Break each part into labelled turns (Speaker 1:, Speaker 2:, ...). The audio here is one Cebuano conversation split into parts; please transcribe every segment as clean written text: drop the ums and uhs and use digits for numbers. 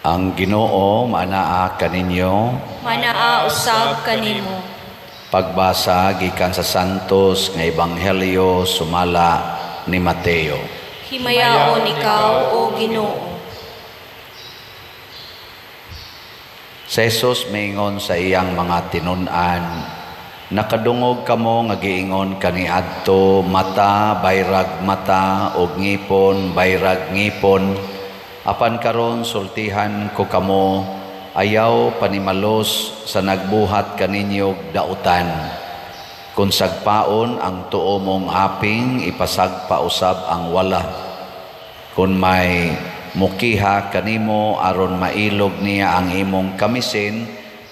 Speaker 1: Ang Ginoo maanaa kaninyo.
Speaker 2: Manaa usab kanimo.
Speaker 1: Pagbasa gikan sa Santos nga Ebanghelyo sumala ni Mateo.
Speaker 2: Himayaon ikaw, o Ginoo.
Speaker 1: Si Jesus miingon sa iyang mga tinun-an, "Nakadungog kamo nga giingon kaniadto, mata bayrag mata ug ngipon bayrag ngipon. Apan karon sultihan ko kamo, ayaw panimalos sa nagbuhat kaninyog dautan. Kung sagpaon ang tuo mong aping, ipasagpa usab ang wala. Kung may mukiha kanimo aron mailog niya ang imong kamisin,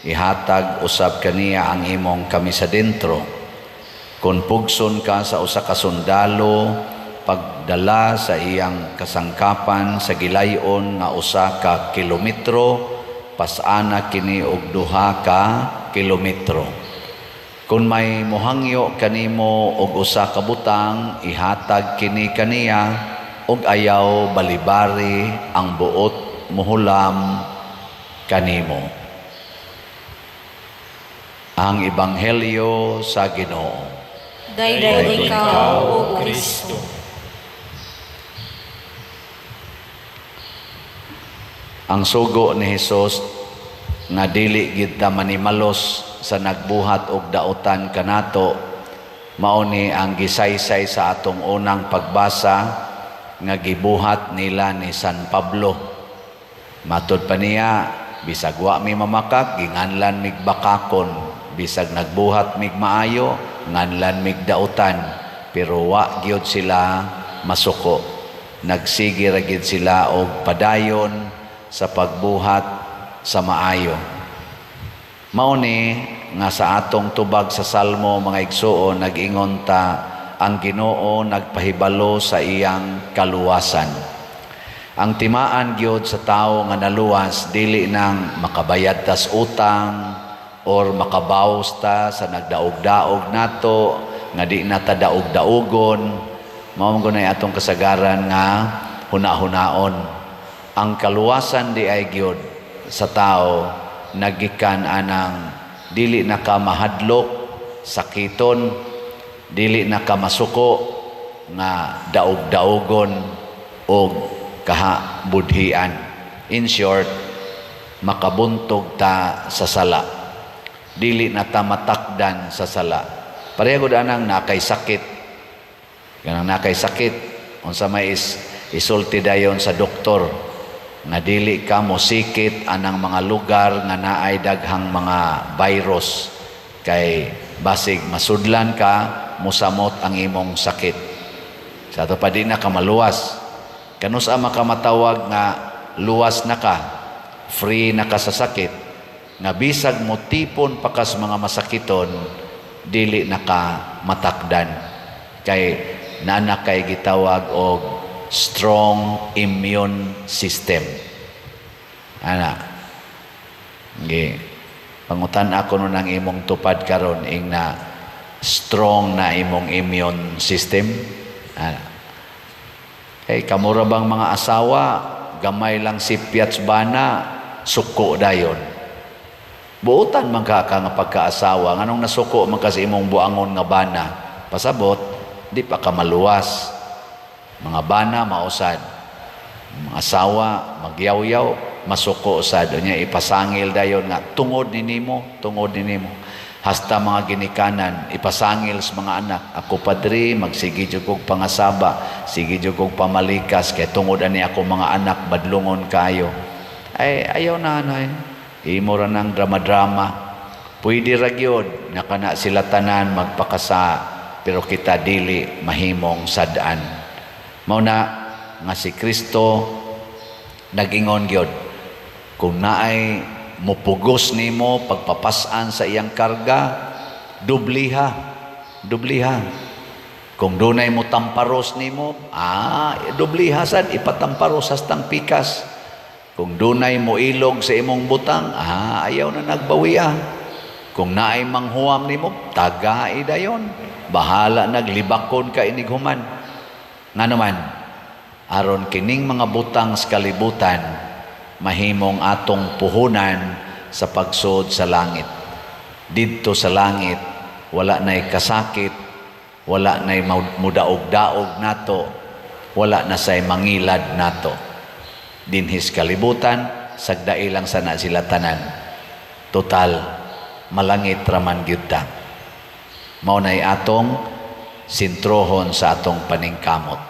Speaker 1: ihatag usab kaniya ang imong kamisa dentro. Kung pugson ka sa usa ka sundalo, pagdala sa iyang kasangkapan sa gilayon nga 1 ka kilometro, pasana kini og 2 ka kilometro. Kung may muhangyo kanimo og usa ka butang, ihatag kini kaniya ug ayaw balibari ang buot muhulam kanimo." Ang Ebanghelyo sa Ginoo.
Speaker 2: Daygom ikaw, O Kristo.
Speaker 1: Ang sugo ni Hesus nga dili gid ta manimalos sa nagbuhat og dautan kanato, mao ni ang gisaysay sa atong unang pagbasa nga gibuhat nila ni San Pablo. Matud pa niya, bisag wa mi mamakak, ginganlan mig bakakon, bisag nagbuhat mig maayo, nganlan mig dautan, pero wa gyud sila masuko. Nagsige ra gyud sila og padayon sa pagbuhat sa maayo. Mao ni nga sa atong tubag sa Salmo, mga igsuon, nag-ingon ta, ang Ginoo nagpahibalo sa iyang kaluwasan. Ang timaan gyud sa tawo nga naluwas, dili nang makabayad tas utang or makabawas ta sa nagdaog-daog nato nga di na ta daog-daogon. Mao man gud atong kasagaran nga huna-hunaon. Ang kaluwasan di ay gyud sa tao nagikan anang dili na ka mahadlok sakiton, dili na ka masuko nga daog-daogon og kahabudhian. In short, makabuntog ta sa sala, dili na ta matakdan sa sala. Pareho gud anang nakay sakit, kanang nakay sakit, unsa may is isulti dayon sa doktor nga dili ka mosikit anang mga lugar nga naay daghang mga virus kay basig masudlan ka, musamot ang imong sakit. Sa ato pa, di na ka maluwas. Kanus-a makamatawag nga luwas na ka, free na ka sa sakit, nga bisag mo tipon pa kas mga masakiton, dili na ka matakdan kay nana kay gitawag og strong immune system ana? Gi pangutan ako nun ang imong tupad karon, ing na strong na imong immune system ana? Kay kamura bang mga asawa, gamay lang sipyats bana, suko dayon. Buotan man ka ka nga pagkaasawa, nganong nasuko man ka sa imong buangon nga bana? Pasabot di pa ka maluwas. Mga bana mausad, mga asawa magyawyaw, masuko sad unya, ipasangil dayon nga tungod ni nimo, tungod ni nimo. Hasta mga ginikanan ipasangil sa mga anak, "Ako padre, magsige jud kog pangasaba, sige jud kog pamalikas kay tungod ani ako mga anak badlungon kayo." Ay, ayaw na ano eh. Imo ra nang drama-drama. Pwede ra gyud nga kana sila tanan magpakasa, pero kita dili mahimong sad-an. Mao na nga si Kristo nag-ingon gyud, kung naay mupugos nimo pagpapas-an sa iyang karga, dubliha, dubliha. Kung dunay mo tamparos nimo, dubliha sad, ipatamparos hastang pikas. Kung dunay mo ilog sa imong butang, ayaw na nagbawiya. Kung naay manghuam nimo, tagai dayon. Bahala naglibakon ka inighuman. Nga naman, aron kining mga butang sa kalibutan, Mahimong atong puhunan sa pagsud sa langit. Didto sa langit, wala na'y kasakit, wala na'y mudaog-daog nato, wala na say mangilad nato. Dinhis kalibutan, sagdai lang sana sila tanan. Total, malangit raman gyud ta. Mao na'y atong sintrohon sa atong paningkamot.